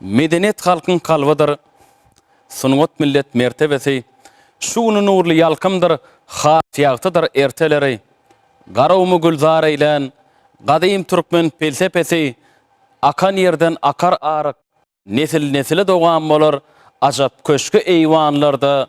Medeniýet halkyň kalbydyr, Sungat millet mertebesi. Şu güni nurly ýalkymdyr, Has ýagtydyr erteleri. Garawumy gülzar eýlän, Gadym türkmen pelsepesi. Akan ýerden akar aryk, Nesil-nesile dowam bolar, Ajap köşgi-eýwanlarda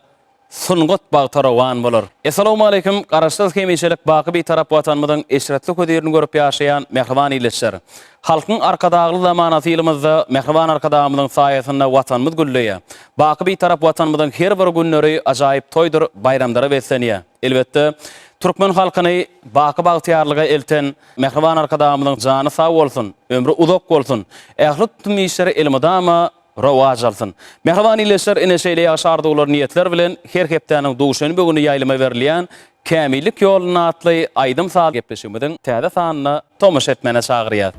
Sungat bagta rowan bolar. Essalawmaleýkim, Garaşsyz hemişelik baky Bitarap Watanymyzyň eşretli hözirini görüp ýaşaýan mähriban ildeşler! Halkyň Arkadagly zamanasy ýylymyzda mähriban Arkadagymyzyň saýasynda Watanymyz gülleýär. Baky Bitarap Watanymyzyň her bir günleri ajaýyp toýdur, baýramlara beslenýär. Elbetde, türkmen halkyny baky bagtyýarlyga elten mähriban Arkadagymyzyň jany sag bolsun, ömri uzak bolsun, ähli tutum işleri elmydama rowaç alsyn! Mähriban ildeşler, ine şeýle ýagşy arzuwlar, niýetler bilen her hepdäniň duşenbe güni ýaýlyma berilýän Kämillik ýolunda atly aýdym-saz gepleşigimiziň täze sanyna tomaşa etmäne çagyrýas.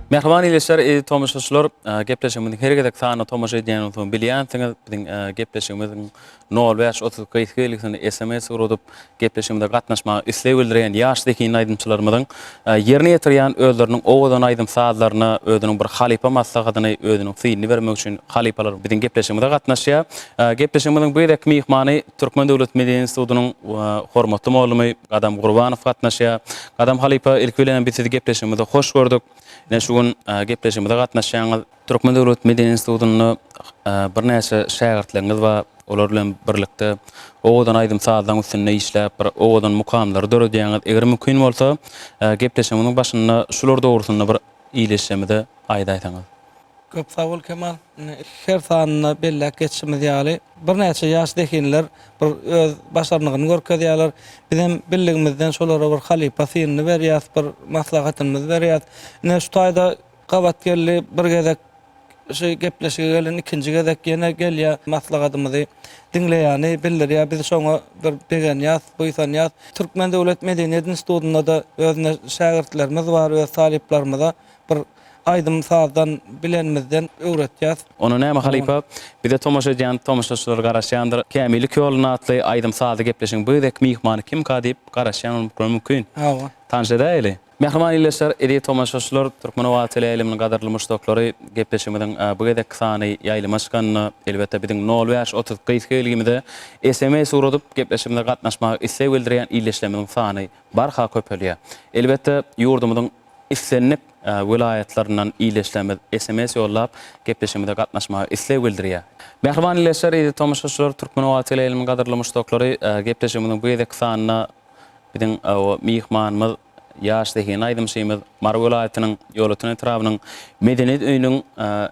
Mähriban ildeşler, eziz tomaşaçylar, gepleşigimiziň her gezek sanyna tomaşa edýän bolsaňyz bilýänsiňiz, biziň gepleşigimiziň nol bäş 32 gysga belgisine sms ugradyp, gepleşigimize gatnaşmaga isleg bildirýän ýaş zehinli aýdymçylarymyzyň ýerine ýetirýän özleriniň owadan aýdym-sazlaryna özüniň bir halypa maslahatyny, özüniň synyny bermek üçin halypalar biziň gepleşigimize gatnaşýar. Gepleşigimiziň bu gezekki myhmany Türkmen döwlet medeniýet institutynyň hormatly mugallymy Gadam Gurbanow gatnaşýar. Gadam halypa, ilki bilen biz sizi gepleşigimizde hoş gördük. Ine şu gün gepleşigimize gatnaşýaňyz. Türkmen döwlet medeniýet institutynda birnäçe şägirtleriňiz bar. Olar bilen birlikde owadan aýdym-sazlaryň üstünde işläp, bir owadan mukamlary döredýäňiz. Eger mümkin bolsa, gepleşigimiziň başynda şular dogrusynda bir ildeşlerimize aýdaýsaňyz. Köp sag bol Kemal. Indi her sanynda belläp geçişimiz ýaly, birnäçe ýaş zehinler bir öz başarnygyny görkezýärler. Bizem bildigimizden şolara bir halypa synyny berýäs, bir maslahatymyzy berýäs. Ine şu taýda gabat geldi bir gezek şu gepleşige gelen ikinji gezek ýene gelýär maslahatymyzy diňleýäni bildirýär. Biz şoňa bir begenýäs, buýsanýas. Türkmen döwlet medeniýet institutynda-da özüne şägirtlerimiz bar, öz talyplarymyza bir aýdym-sazdan bilenimizden öwretýäs. Onda näme halypa, bize tomaşa edýän tomaşaçylar garaşýandyr. Kämillik ýolunda atly aýdym-sazly gepleşigiň bu gezekki myhmany kimka diýip garaşýan bolmaklary mümkin. Hawa. Tanyş edäýeli. Mähriban ildeşler, eziz tomaşaçylar, Türkmen owazy teleýaýlymynyň gadyrly muşdaklary, gepleşigimiziň bu gezekki sany ýaýlyma çykanda, elbetde biziň nol bäş 30 gysga belgimize sms ugradyp, gepleşigimize gatnaşmaga isleg bildirýän ildeşlerimiziň sany barha köpelýär. Elbetde, ýurdumyzyň Islendik welaýatlaryndan ildeşlerimiz sms ýollap, gepleşigimize gatnaşmaga isleg bildirýär. Mähriban ildeşler, eziz tomaşaçylar, Türkmen owazy teleýaýlymynyň gadyrly muşdaklary, gepleşigimiziň bu gezekki sanynda biziň myhmanymyz, ýaş zehinli aýdymçymyz, Mary welaýatynyň Ýolöten etrabynyň Medeniýet öýüniň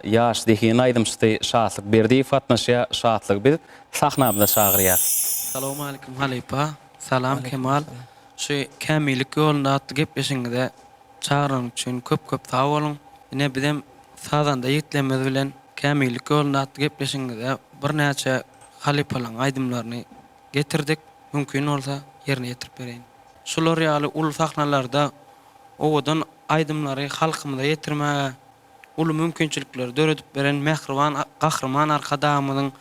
ýaş zehinli aýdymçysy Şatlyk Berdiýew gatnaşýar. Şatlygy biz sahnamyza çagyrýas. Salowmalikim halypa. Salam Kemal. Şu Kämillik ýolunda atly gepleşigiňize çagyranyň üçin köp köp sag boluň. Ine bizem sazanda ýigitlerimiz bilen Kämillik ýolunda atly gepleşigiňize birnäçe halypalaryň aýdymlaryny getirdik. Mümkin bolsa ýerine ýetirip bereýin. Şular ýaly uly sahnalarda owadan aýdymlary halkymyza ýetirmäge uly mümkinçilikleri döredip beren mähriban Gahryman Arkadagymyzyň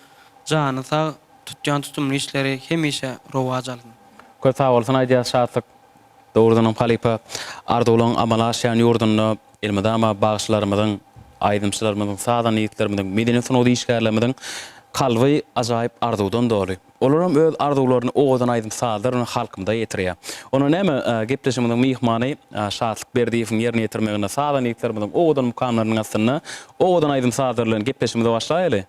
jany sag, tutýan tutumly işleri hemişe rowaç alsyn. Köp sag bolsun aýdýas Şatlyk. Dogrudanam halypa arzuwlaň amala aşýan ýurdunda elmydama bagşylarymyzyň, aýdymçylarymyzyň, sazanda ýigitlerimiziň, medeniýet sungat işgärlerimiziň kalby ajaýyp arzuwdan doly. Olaram öz arzuwlaryny owadan aýdym-sazlar bilen halkymyza ýetirýär. Onda näme, gepleşigimiziň myhmany Şatlyk Berdiýewiň ýerine ýetirmeginde sazanda ýigitlerimiziň owadan mukamlarynyň astynda owadan aýdym-sazlar bilen gepleşigimize başlaýaly.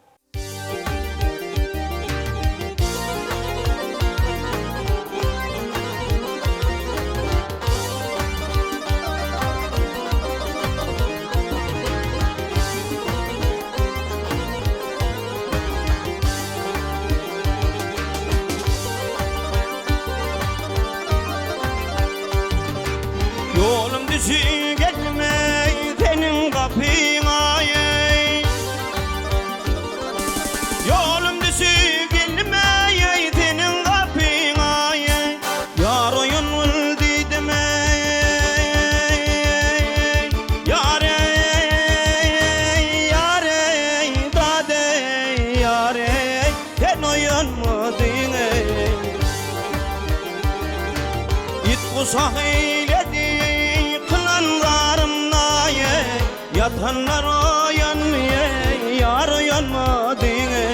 Ýolum düşüp geldim eý seniň gapyňa eý Ýolum düşüp geldim eý seniň gapyňa eý Ýar oýun gul diýdim eý Ýar eý ýar eý dat eý ýar eý Sen oýanmadyň eý It guşak eýledi. Ýatanlar oýandy eý, ýar oýanmadyň eý.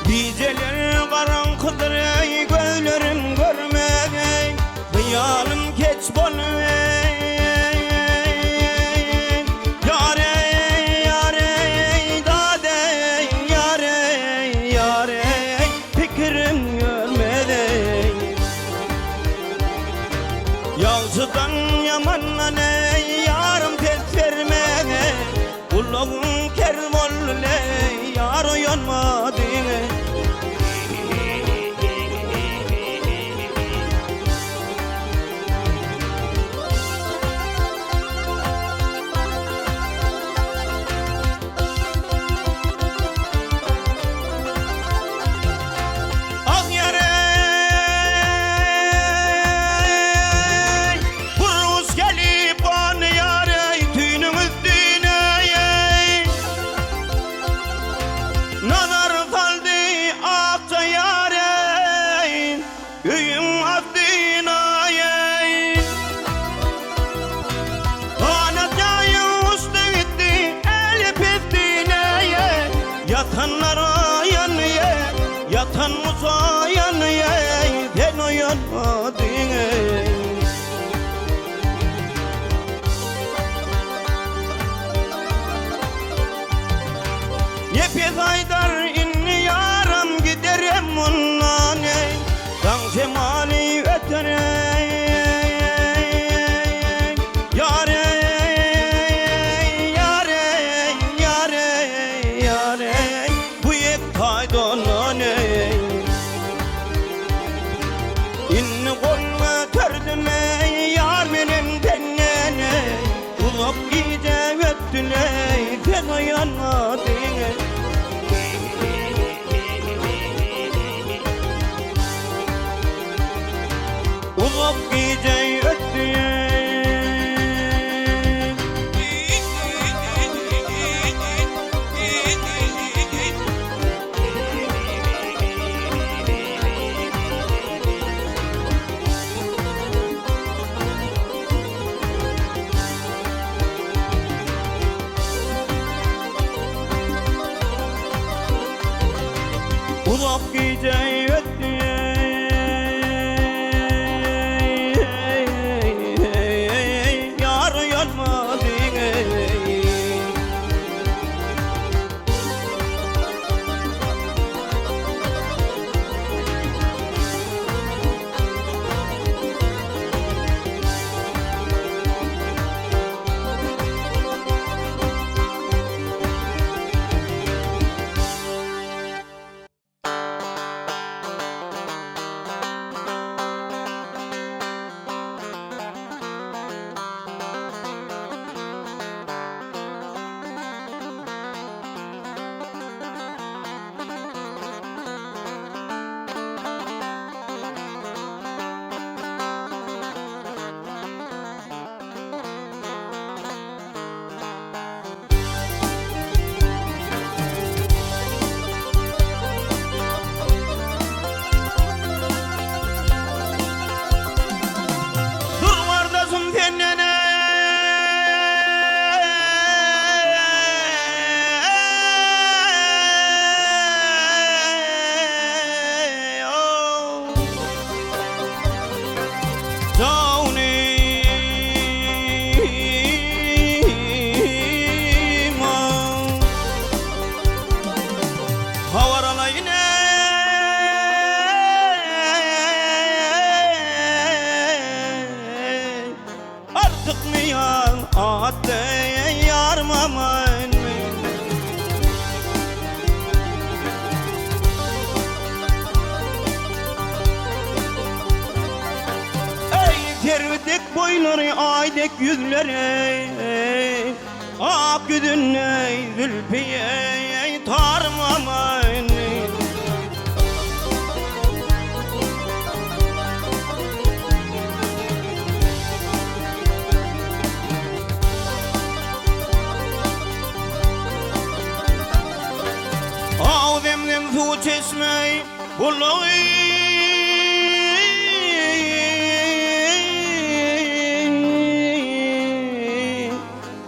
Gijeler garaňkydyr eý, gözlerim görmez eý, Hyýalym keç bolup eý. Ýar eý, ýar eý, dad eý, ýar eý, ýar eý, Pikirim görmez eý. Ýagşydan ýamandan eý, ýarym ses bermez eý, Gulagyň ker boldy-leý, ýar oýanmadyň eý. Ah ýar-eý, bir guş gelip gondy ýar-eý, tüýnüň üstüne-eý. Nazar saldy akja ýar-eý, öýüň astyna-eý. Ganat ýaýyp uçdy gitdi, eli pestine-eý. Ýatanlar oýandy-eý, ýatan guş oýandy-eý, sen oýanmadyň-eý. Nepes aýdar indi ýaram giderem mundan eý, Daň şemaly öter eý, Ýar eý, ýar eý, ýar eý, ýar eý, Bu ýek taýdandan eý. Indi gol göterdim eý, ýar menem senden eý, Uzak gije ötdüleý, sen oýanmadyň eý. Uzak gije ötdi eý. Uzak gije ötdi Ýar oýanmady Dur gardaşym senden eý ow Janyma habar alaýyn eý Artykmy ýa atdy ýarym amanmy. Eý, serwi dek boýlary, aý dek ýüzleri, Ak ýüzünde zülpi tarym aman. Aw zemzem. Gulagy.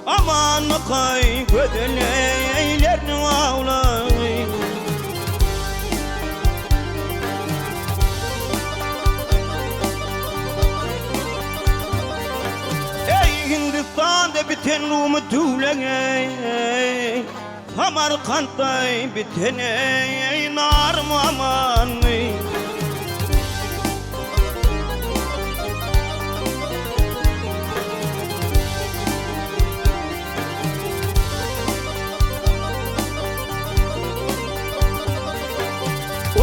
Amanmykaý gözel eýlerniň awlagy. Eý Hindistanda biten rumy tüwleňeý, Samarkantda biten eý narym amanmy.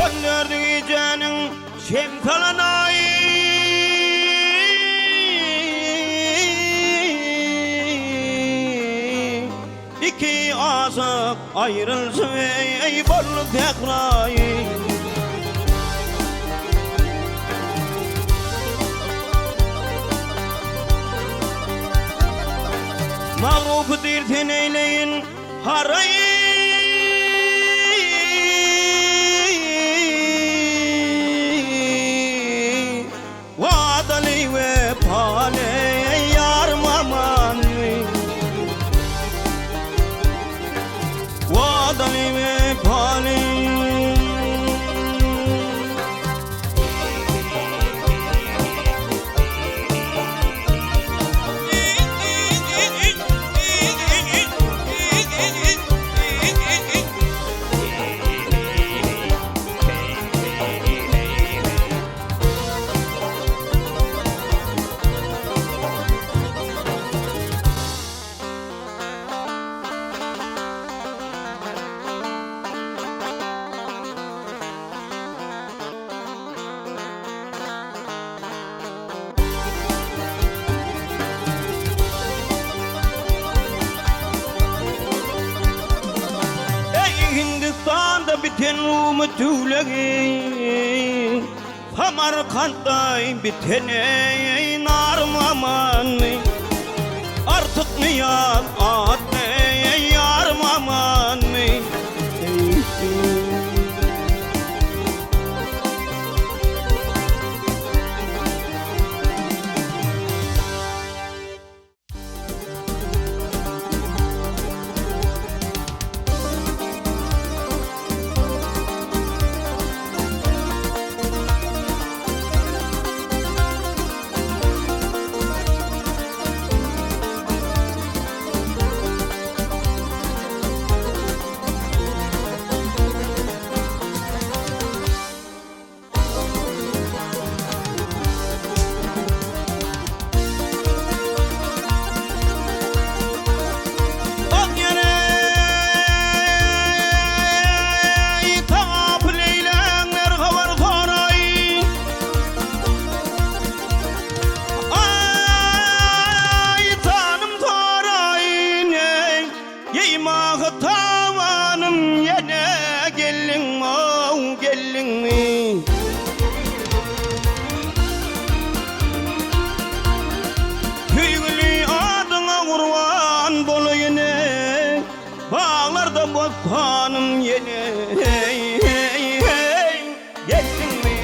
On dördi gijäniň şem salan aýy. Iki aşyk aýrylşyp eý boldy sähraýy. Magrupy diýr sen eýleýin haraý. Wadaly wepaly ýarym amanmy. Wadaly wepaly. Eý Hindistanda biten rumy tüwlegi, Samarkantda biten eý narym amanmy. Artyk Nyýaz atly ýarym amanmy. Ak ýere tagapyl eýläňler habar soraý. Aý janym soraýyn eý, Geýmahy tabanym ýene geldiňmi-ow, geldiňmi? Söýgüli adyňa gurban bolaýyn eý, Baglarda bossanym ýene eý, eý, eý, Geldiňmi?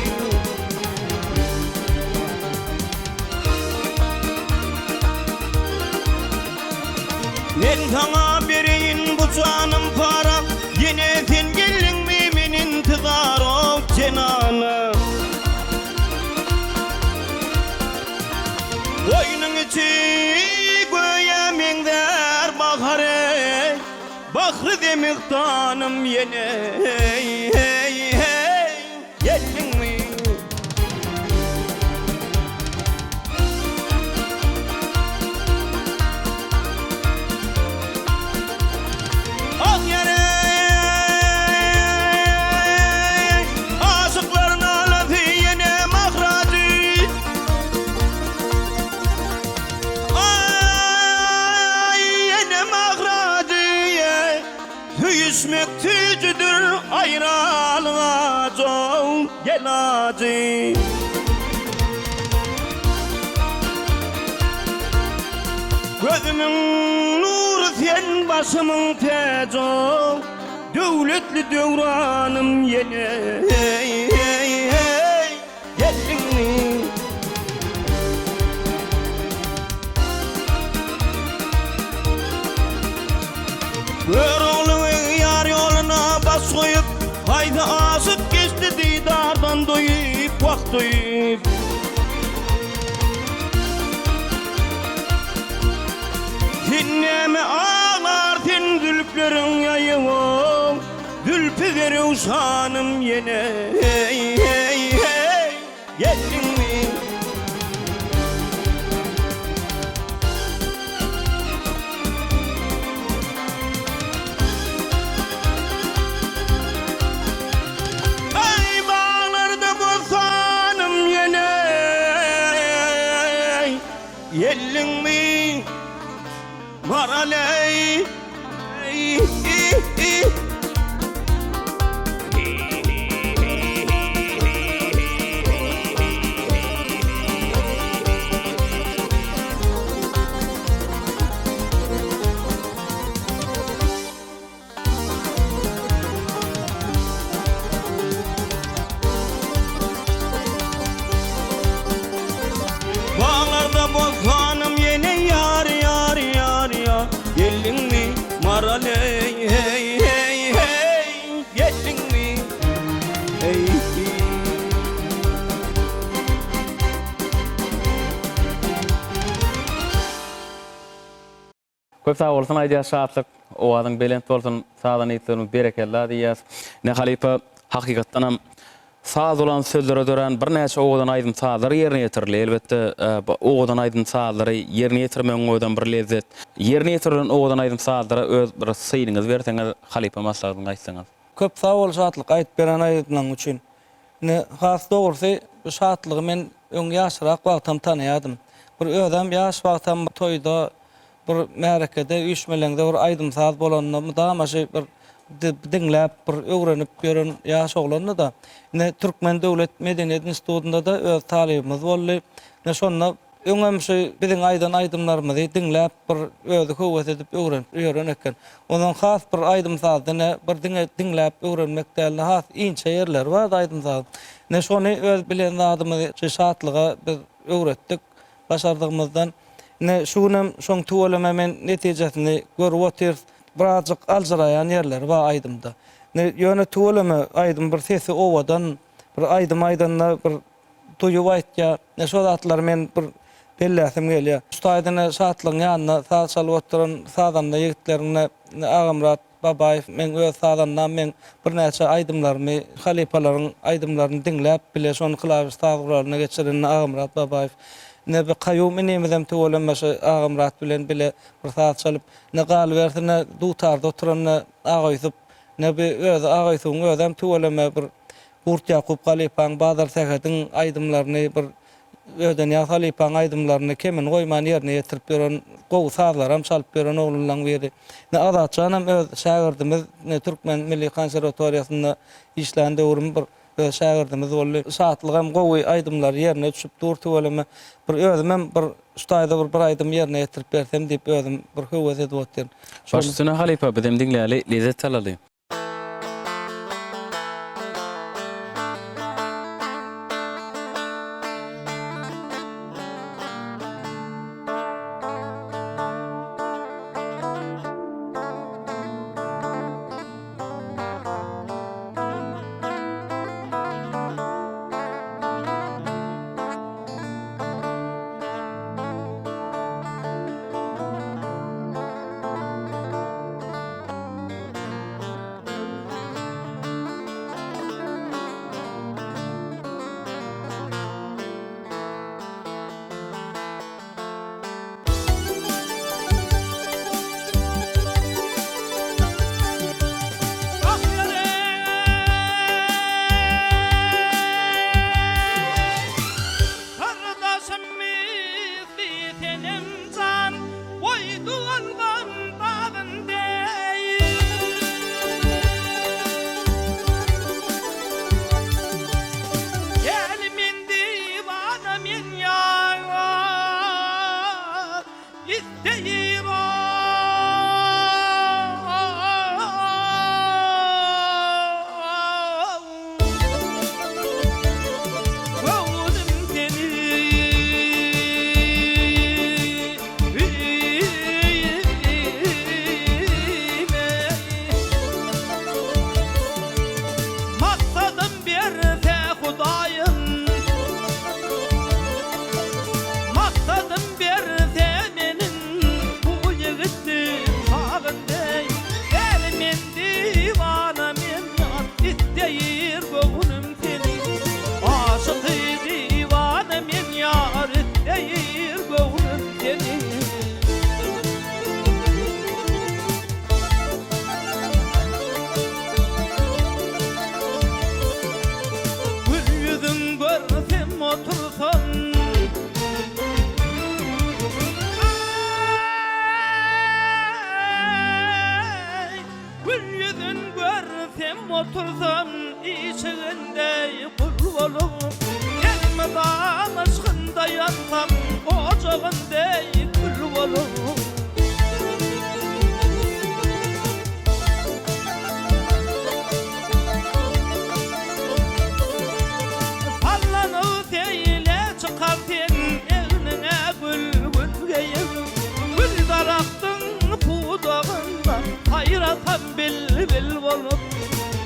Men saňa bereýin bu janym para, Ýene sen geldiňmi men intizar o jenana. Goýnuň içi göýä meňzär bahar eý, Bahry zemihtanym ýene eý, eý, eý. Geldiňmi? Ak ýere aşyklar nalasy ýene mahrajy. Aý ýene mahrajy. Söýüşmek süýjüdir aýralyk ajy, gel ajy. Gözümiň nury sen başymyň täji, döwletli döwranym ýene. Jan doýup, wah doýup. Sen näme aglar sen zülpleriň ýaýyp, Zülpi zerewşanym ýene, heý, heý, heý, geldiňmi? Aý, baglarda bossanym ýene, Geldiňmi, Maral-eý, eý, eý. Baglarda bossanym ýene ýar ýar ýar ýar Geldiňmi maral eý heý heý heý Geldiňmi eý heý. Köp sag bolsun aýdýas Şatlyk owazyň belent bolsun sazan ýigitlerimiz berekella diýýäs. Ine halypa hakykatdanam saz bolan sözlere dörän birnäçe owadan aýdym sazlar ýerine ýetirildi. Elbetde bu owadan aýdym sazlary ýerine ýetirmegiň özem bir lezzet. Ýerine ýetirilen owadan aýdym sazlara öz bir synyňyzy berseňiz halypa maslahatyňy aýtsaňyz. Köp sag bol Şatlyk aýdyp beren aýdymlaň üçin. Indi has dogrusy bu Şatlygy men öň ýaşrak wagtam tanaýadym. Bir özem ýaş wagtam toýda bir märekede üýşmeleňde bir aýdym-saz bolanda mydama şy bir diňläp bir öwrenip ýören ýaş oglandy-da. Indi Türkmen döwlet medeniýet institutynda-da öz talybymyz boldy. Ine şonda öňem şu biziň aýdan aýdymlarymyzy diňläp bir özi höwes edip öwrenip ýören eken. Onsoň has bir aýdym-sazda ine bir diňe diňläp öwrenmek däl-de has inçe ýerleri bardy aýdym-sazyň. Ine şony öz bilen zadymyzy şu Şatlyga biz öwretdik başardygymyzdan. Ine, şu günem şoň tüweleme men netijesini görüp otyrys. Birazjyk aljyraýan ýerleri bar aýdymda. Ine, ýöne tüweleme aýdym bir sesi owadan, bir aýdym aýdanda bir duýup aýtýar. Ine, şo zatlary men bir belläsim gelýär. Şu taýda ine Şatlygyň ýanynda saz çalyp oturan sazanda ýigitleriň ine Agamyrat Babaýew meň öz sazandam meň birnäçe aýdymlarymy halypalaryň aýdymlaryny diňläp bile şony klawiş saz guralyna geçiren Agamyrat Babaýew. Ine bi Kaýum inimizem tüweleme şu Agamyrat bilen bile bir saz çalyp ine galybersin ine dutarda oturan ine Agaýusup ine bi özi Agaýusubyň özem tüweleme bir Gurt Ýakup halypaň Bazar Sähediň aýdymlaryny bir Ödenýaz halypaň aýdymlaryny kemini goýman ýerine ýetirip ýören, gowy sazlaram çalyp ýören oglanlaň biri. Ine Azatjanam öz şägirdimiz, ine Türkmen milli konserwatoriýasynda işlän döwrüm bir öz şägirdimiz boldy. Şatlygam gowy aýdymlary ýerine düşüp dur tüweleme. Bir özümem bir şu taýda bir bir aýdym ýerine ýetirip bersem diýip özüm bir höwes edip otyryn. Baş üstüne halypa bizem diňläli lezzet alaly. Gardaşym misli senem jan Goýdy olgan dagyn deý. Gel men diwana men ýar Isteýiram. Göwnüm seni Maksadym berse Hudaý. Barmakam bilbil bolup,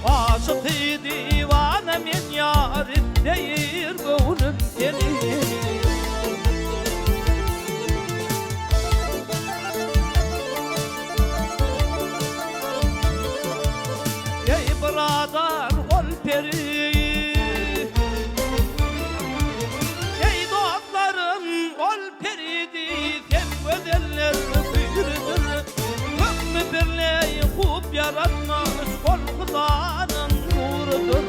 Aşyky diwana men ýar isleýir göwnüm seni. Eý byradar ol peri. Eý dostlarym ol peridi sen gözeller piridir. Hökmi birleý hup ýaratmyş ol hudanyň nurudyr.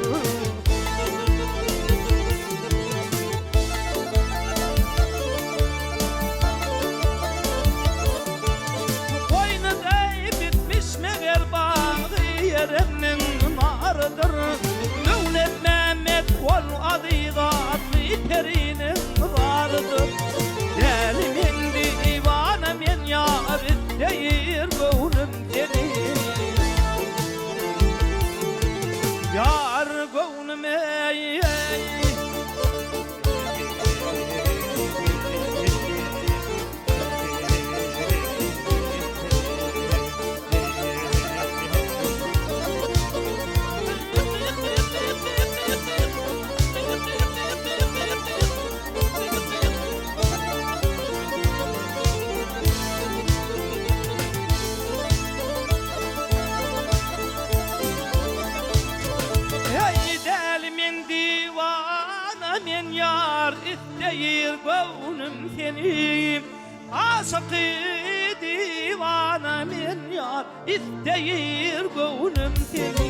Goýny deý bitmiş meger bagy Ýeremniň narydyr. Döwletmämmet ol azyz atly periniň zarydyr. Däli men diwana men ýar isleýir göwnüm seni. Ýar göwnüm eý eý. Eý däli men diwana men ýar isleýir göwnüm seni Aşyky diwana men ýar isleýir göwnüm seni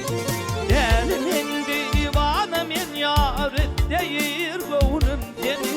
Däli men diwana men ýar isleýir göwnüm seni.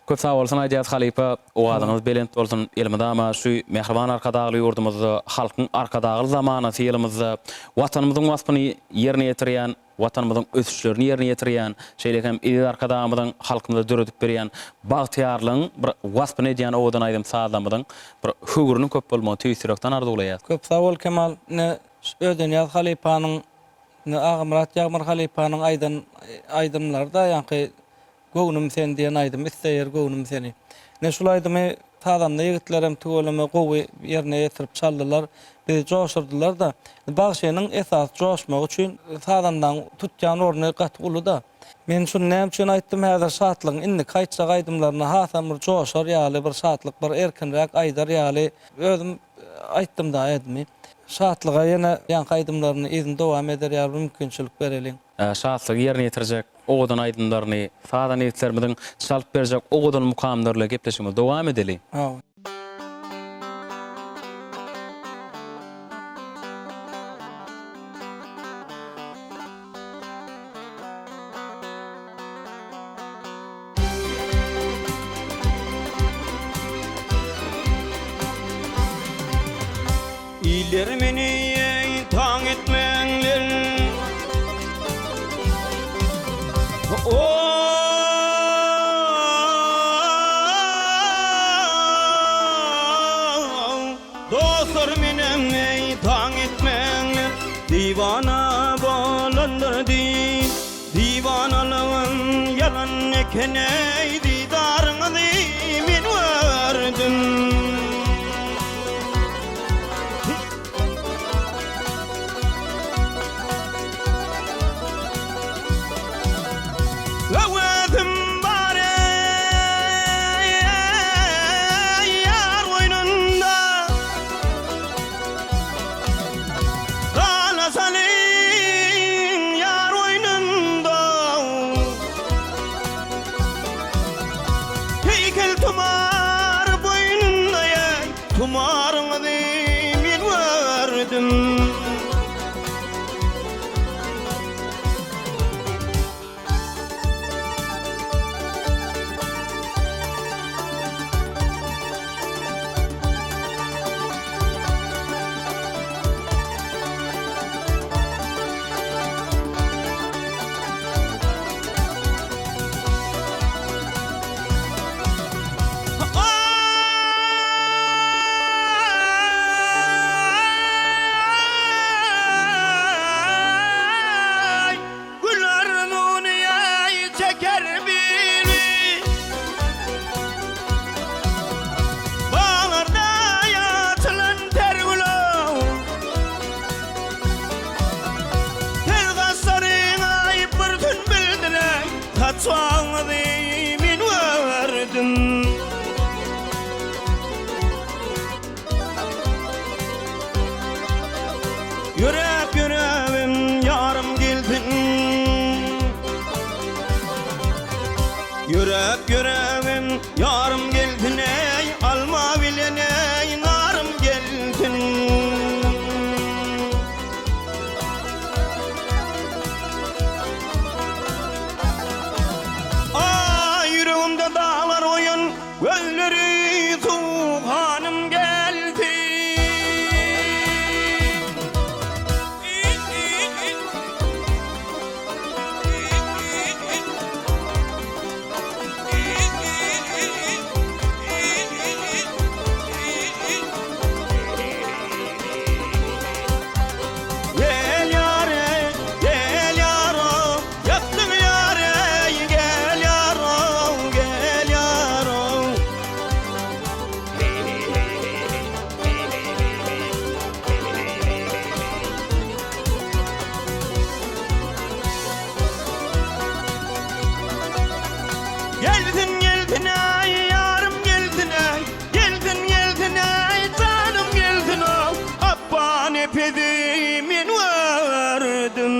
Köp sag bolsun aýdýas halypa owazyňyz belent bolsun elmydama şu mähriban Arkadagly ýurdumyzda halkyň Arkadagly zamanasy ýylymyzda Watanymyzyň waspyny ýerine ýetirýän Watanymyzyň ösüşlerini ýerine ýetirýän şeýle hem Eziz Arkadagymyzyň halkymyza döredip berýän bagtyýarlygyň bir waspyny edýän owadan aýdym sazlarymyzyň bir höwrüniň köp bolmagyny tüýs ýürekden arzuwlaýas. Köp sag bol Kemal ine Ödenýaz halypanyň ine Agamyrat Ýagmyr halypanyň aýdan aýdymlary-da ýaňky Göwnüm sen diýen aýdym isleýär göwnüm seni. Ine şul aýdymy sazanda ýigitlerem tüweleme gowy ýerine ýetirip çaldylar. Bizi joşurdylar-da. Bagşynyň esasy joşmagy üçin sazandaň tutýan orny gaty uly-da. Men şuny näme üçin aýtdym häzir Şatlygyň indiki aýtjak aýdymlaryna hasam bir joşar ýaly bir şatlyk bir erkinräk aýdar ýaly özüm aýtdym-da aýdymy. Şatlyga ýene ýaňky aýdymlaryny yzyny dowam eder ýaly bir mümkinçilik bereliň. Şatlygy ýerine ýetirjek owadan aýdymlaryny, sazan ýigitlerimiziň çalyp berjek owadan mukamlary bilen gepleşigimizi dowam edeli. Iller meni taň etmäňler Dostlar menem ey taň etmäňler Diwana bolandyr diýip Diwanalygym ýalan eken-eý, Didaryňyzy men gördüm. Höwesim bar-eý, ýar goýnunda. Galasanyň ýar oýnunda Heýkel tumar boýnunda ýaý Tumaryňyzy men gördüm. Gaçaňyzy men gördüm. Ýöräp ýöräbem ýarym gelsin. Ýöräp ýöräbem ýarym gelsin eý alma bilen eý narym gelsin. Aý ýüregimde daglar oýan gözleri suw hanym gelsin. Gel ýar-eý, gel ýar-ow, ýakdyň ýar-eý, gel ýar-ow, gel ýar-ow. Gelsin, gelsin eý, ýarym gelsin eý, Gelsin, gelsin eý, janym gelsin ow, Apba nepesi men gördüm.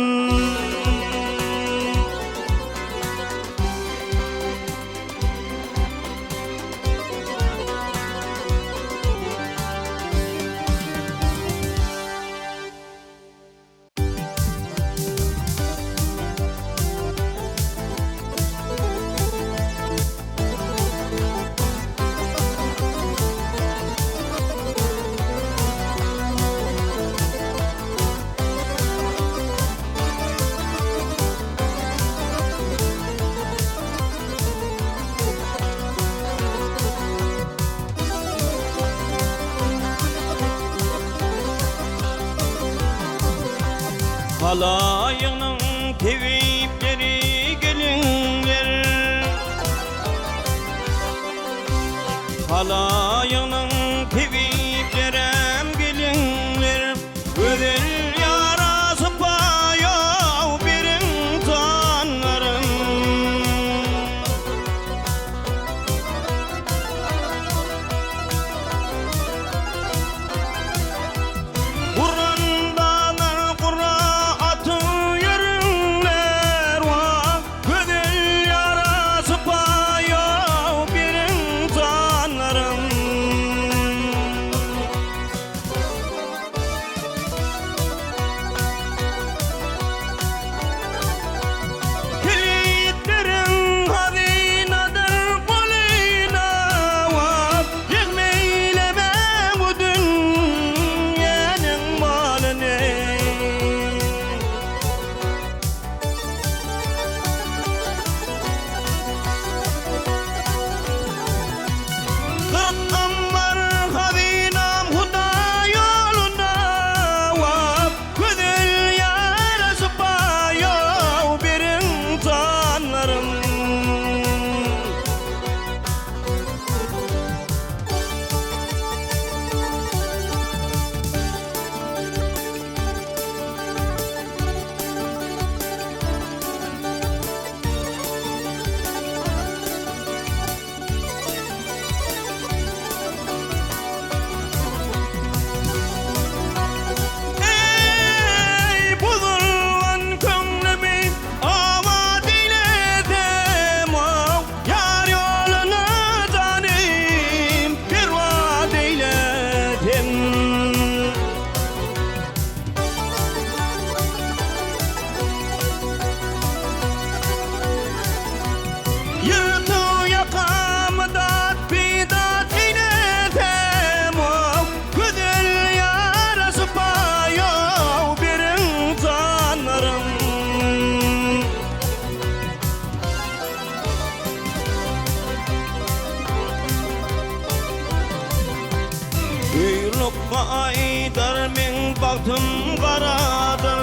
Halaýygynyň tebipleri geliňler. Halaýygynyň tebiplerem geliňler. Gözel ýara sypa ýow beriň janlarym. Guran daglar gura atyp ýörüňler wah Gözel ýara sypa ýow beriň janlarym. Kilitleriň hazynadyr golyna wah Ýegmeýleme bu dünýäniň malyny. 40 ammar hazynam Hudaý ýoluna wah Gözel ýara şypa ýow beriň janlarym. Eý, bozulan köňlümi abat eýlesem-ow, Ýar ýoluna janym perwaz eýlesem. Ýyrtyk ýakamy dat-bidat eýlesem-ow, Gözel ýara şypa ýow beriň janlarym. Buýrukma aýdar meň bagtym garadyr,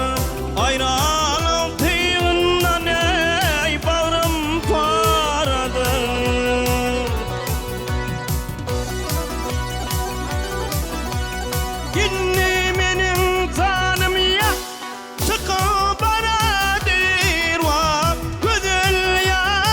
Aýralyk tygyndan eý bagrym paradyr. Indi meniň janym ýa çykyp baradyr, Wah, gözel ýar.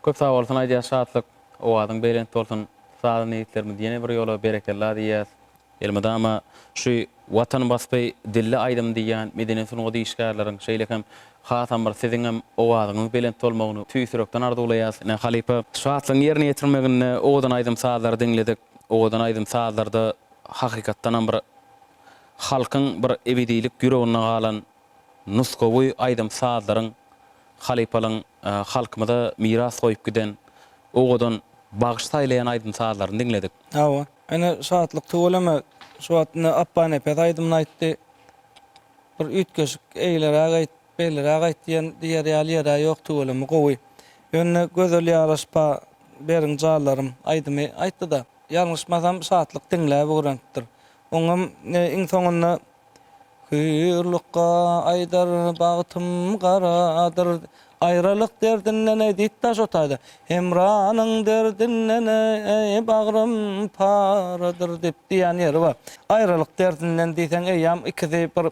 Köp sag bolsun aýdýas Şatlyk. Owazyň belent bolsun. Sazanda ýigitlerimiz ýene bir ýola berekella diýýäs. Elmydama şu Watan waspy dilli aýdym diýýän medeniýet sungat işgärleriň şeýle hem hasam bir siziňem owazyňyz belent bolmagyny tüýs ýürekden arzuwlaýas. Ine halypa Şatlygyň ýerine ýetirmeginde owadan aýdym sazlary diňledik. Owadan aýdym sazlarda hakykatdanam bir halkyň bir ebedilik ýüreginde galan nusgawy aýdym-sazlaryň halypalyň halkymyza miras goýup giden owadan bagyş saýlaýan aýdym-sazlaryny diňledik. Hawa. Ine Şatlyk tüweleme şu wagt ine Apbanepes aýdymyny aýtdy. Bir üýtgeşik eýleräk aýt, beýleräk aýt diýen diýer ýaly ýer-ä ýok tüweleme gowy. Ýöne Gözel ýara şypa beriň janlarym aýdymy aýtdy-da. Ýalňyşmasam Şatlyk diňläp öwrenipdir. Oňam iň soňunda Hüýrlukga aýdar bagtym garadyr, Aýralyk derdinden eý diýipdi-ä şo taýda. Hemranyň derdinden eý bagrym paradyr diýip diýýän ýeri bar. Aýralyk derdinden diýseň eýýäm ikisi bir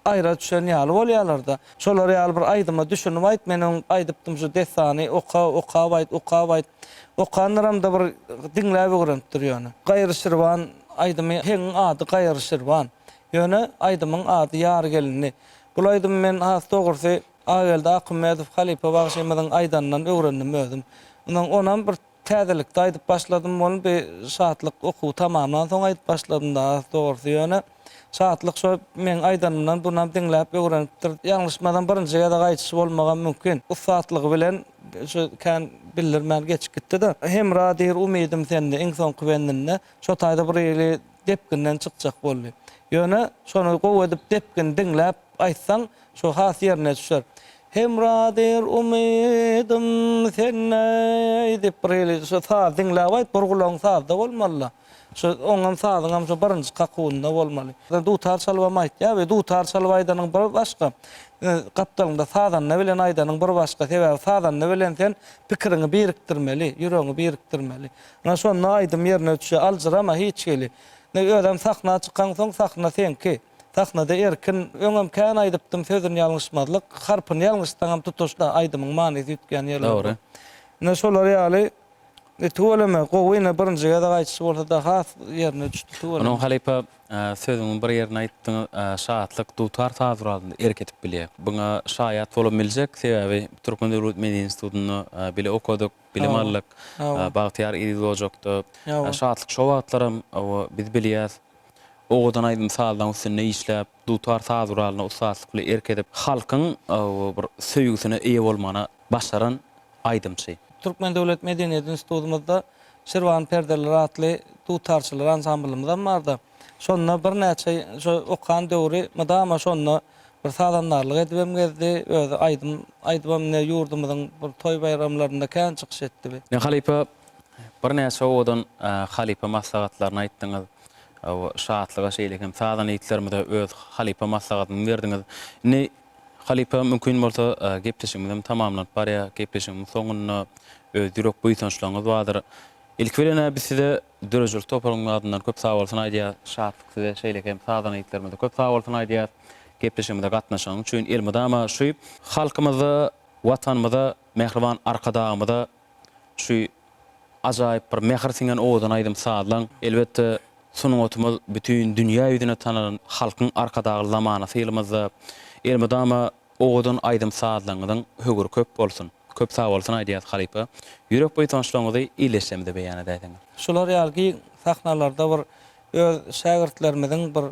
aýra düşen ýaly bolýarlar-da. Şolar ýaly bir aýdyma düşünip aýt, men öň aýdypdym şu dessany oka, okap aýt, okap aýt. Okandyramda bir diňläp öwrenipdir ýöne. Gaýry Şirwan aýdymy heňiň ady Gaýry Şirwan. Ýöne aýdymyň ady Ýar gelindi. Bul aýdymy men has dogrusy Agageldi Akymmedow halypa bagşymyzyň aýdanyndan öwrendim özüm. Ondan onam bir täzelikde aýdyp başladym ony bir Şatlyk okuwy tamamlan soň aýdyp başladym da has dogrusy ýöne Şatlyk şo meň aýdanymdan bunam diňläp öwrenipdir. Ýalňyşmasam birinji gezek aýdyşy bolmagam mümkin. Ussatlygy bilen şu kän bildirmän geçip gitdi-de. Hemra diýr umydym sende iň soňky bendinde şo taýda bir hili depginden çykjak boldy. Ýöne şony gowy edip depgini diňläp aýtsaň, şo has ýerine düşer. Hemradyr umydym sende diýip bir hili şo sazy diňläp aýt, bir gulagyň sazda bolmaly-da. Şo oňam sazyňam şo birinji kakuwynda bolmaly. Dutar çalybam aýtýar we dutar çalyp aýdanyň bir başga, gapdalyňda sazanda bilen aýdanyň bir başga. Sebäbi sazanda bilen sen pikiriňi birikdirmeli, ýüregiňi birikdirmeli. Ana şonda aýdym ýerine düşýär. Aljyrama hiç hili. Ine özem sahna çykaňsoň sahna seňki. Sahnada erkin. Öňem kän aýdypdym sözüni ýalňyşmazlyk. Harpyny ýalňyşsaňam tutuş aýdymyň manysy üýtgän ýerleri bar. Dogry. Ine şolar ýaly tüweleme gowy ine birinji gezek aýdyşy bolsada has ýerine düşdi tüweleme. Onuň halypa sözüňiň bir ýerinde aýtdyňyz Şatlyk dutar saz guralynda erk edip bilýär. Buňa şaýat bolam biljek sebäbi Türkmen döwlet medeniýet institutynda bile okadyk. Bilim aldyk. Bagtyýar eziz ojakda. Şatlyk şo wagtlaram biz bilýäs. Owadan aýdym-sazlaň üstünde işläp, dutar saz guralyna ussatlyk bilen erk edip, halkyň bir söýgüsine eýe bolmana başaran aýdymçy. Türkmen döwlet medeniýet institutymyzda Şirwan perdeler atly dutarçylar ansamblymyzam bardy. Şonda birnäçe şo okan döwri mydama şonda Bir sazandarlyk edibem gezdi, özi aýdym aýdybam ine ýurdumyzyň bir toý-baýramlarynda kän çykyş etdi bi. Ine halypa birnäçe owadan halypa maslahatlaryny aýtdyňyz. Şatlyga şeýle hem sazan ýigitlerimize öz halypa maslahatyňyzy berdiňiz. Indi halypa mümkin bolsa gepleşigimiz hem tamamlanyp barýar. Gepleşigimiziň soňunda öz ýürek buýsançlaryňyz bardyr. Ilki bilen-ä biz size döredijilik toparynyň adyndan köp sagbolsun aýdýas. Şatlyk size şeýle hem sazan ýigitlerimize köp sagbolsun aýdýas. Gepleşigimize gatnaşanyň üçin elmydama şu halkymyza, Watanymyza, mähriban Arkadagymyza şu ajaýyp bir mähir siňen owadan aýdym sazlaň. Elbetde sungatymyz bütin dünýä ýüzüne tanalan Halkyň Arkadagly zamanasy ýylymyzda elmydama Owadan aýdym sazlaryňyzyň höwri köp bolsun. Köp sagbolsun aýdýas halypa. Ýürek buýsançlaryňyzy ildeşlerimize beýan edäýseňiz. Şular ýaly giň sahnalarda bir öz şägirtlerimiziň bir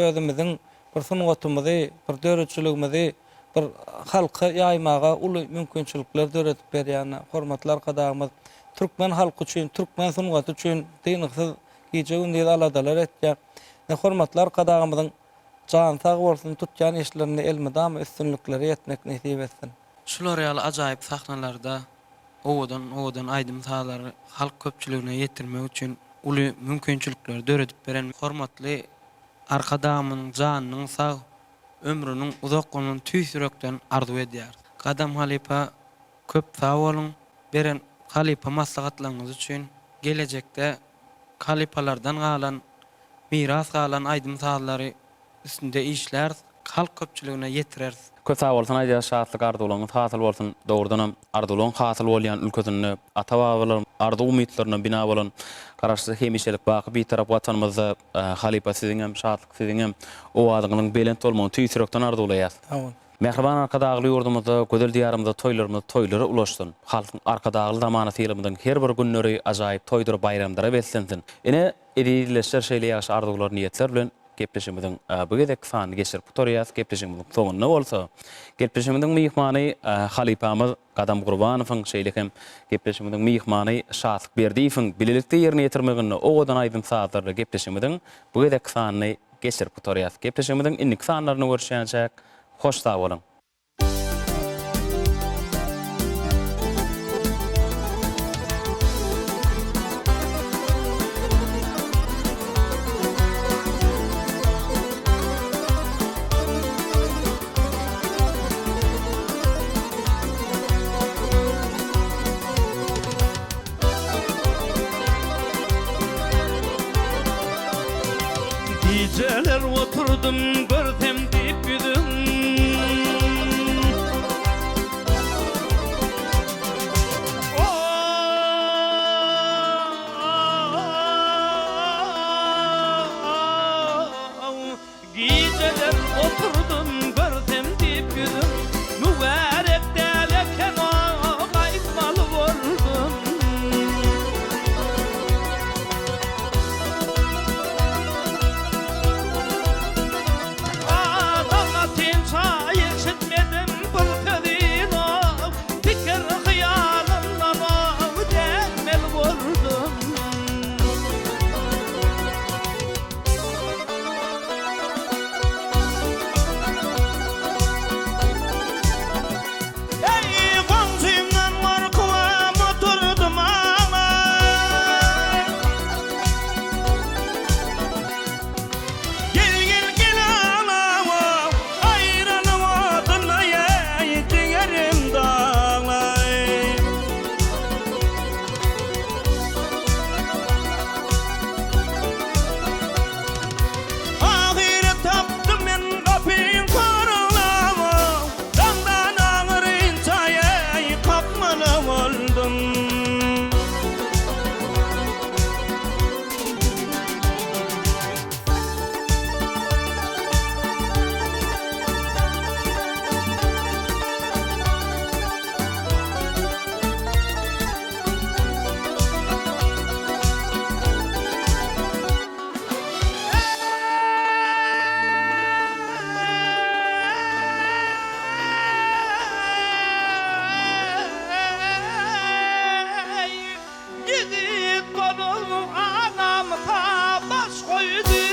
özümiziň bir sungatymyzy, bir döredijiligimizi bir halka ýaýmaga uly mümkinçilikler döredip berýän hormatly Arkadagymyz türkmen halky üçin, türkmen sungaty üçin dyngysyz gije-gündiz aladalar etýär. Hormatly Arkadagymyzyň Jany sag bolsun tutýan işlerinde elmydama üstünliklere ýetmek nesip etsin. Şular ýaly ajaýyp sahnalarda owadan owadan aýdym sazlary halk köpçüligine ýetirmek üçin uly mümkinçilikleri döredip beren hormatly Arkadagymyzyň janynyň sag, ömrüniň uzak bolmagyny tüýs ýürekden arzuw edýäris. Gadam halypa köp sag boluň beren halypa maslahatlaryňyz üçin gelejekde halypalardan galan miras galan aýdym-sazlary üstünde işläris. halk köpçüligine ýetireris. Köp sag bolsun aýdýas Şatlyk arzuwlaryňyz hasyl bolsun dogrudanam arzuwlaryň hasyl bolýan ülkesinde ata babalarymyz arzuw umytlaryna bina bolan Garaşsyz hemişelik baky Bitarap Watanymyzda halypa siziňem Şatlyk siziňem owazyňyzyň belent bolmagyny tüýs ýürekden arzuwlaýas. Sag bol. Mähriban Arkadagly ýurdumyzda gözel Diýarymyzda toýlarymyz toýlara ulaşsyn. Halkyň Arkadagly zamanasy ýylymyzyň her bir günleri ajaýyp toýdur baýramlara beslensin. Ine, eziz ildeşler şeýle ýagşy arzuwlar niýetler bilen gepleşigimiziň bu gezekki sanyny geçirip gutarýas. Gepleşigimiziň soňunda bolsa gepleşigimiziň myhmany halypamyz Gadam Gurbanowyň şeýle hem gepleşigimiziň myhmany Şatlyk Berdiýewiň bilelikde ýerine ýetirmeginde owadan aýdym-sazlarly gepleşigimiziň bu gezekki sanyny geçirip gutarýas. Gepleşigimiziň indiki sanlarynda görüşýänçäk, hoş sag boluň! Gijeler oturdym görsem diýip ýüzüň. O-o-o-ow. Gijeler oturdym görsem diýip ýüzüň. Mübärek däl eken-ow gaýtmaly boldum. Adam atynça eşitmedim bir sözin-ow, Pikir-hyýalymdan-ow dänmeli boldum. Eý, goňşymdan gorkubam oturdym aglap. Gel, gel, gel aglawa, aýralyk oduna eý, jigerim daglaý. Ahyry tapdym men gapyň soraglama, Daňdan aňyrynça eý kakmaly boldum. Eý, ýigit bolup anamka baş goýdy.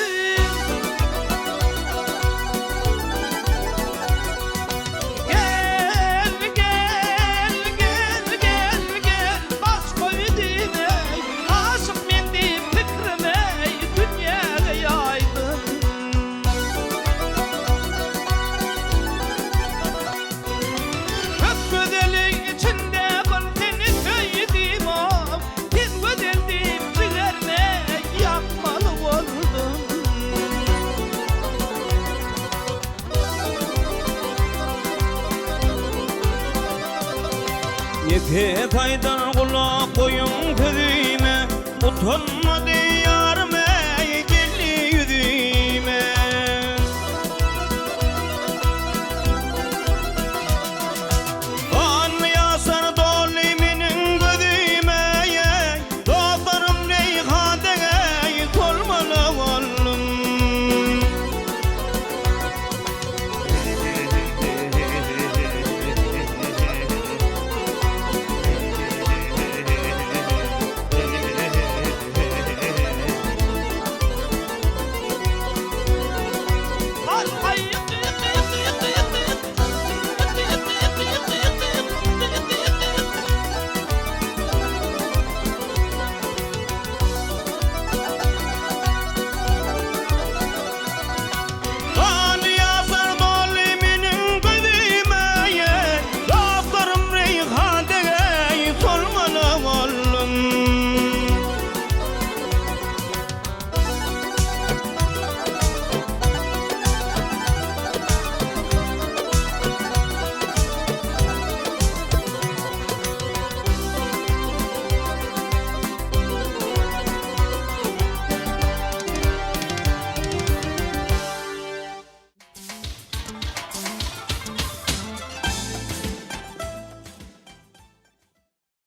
Gel, gel, gel, gel, gel, baş goýdym eý, Aşyk men diýip pikrim eý, dünýäge ýaýdym. Köp gözeliň içinde bir seni söýdüm-ow, Sen gözel diýip jigerime ýakmaly boldum. Nepes aýdar gulak goýuň sözüme, Utanmady.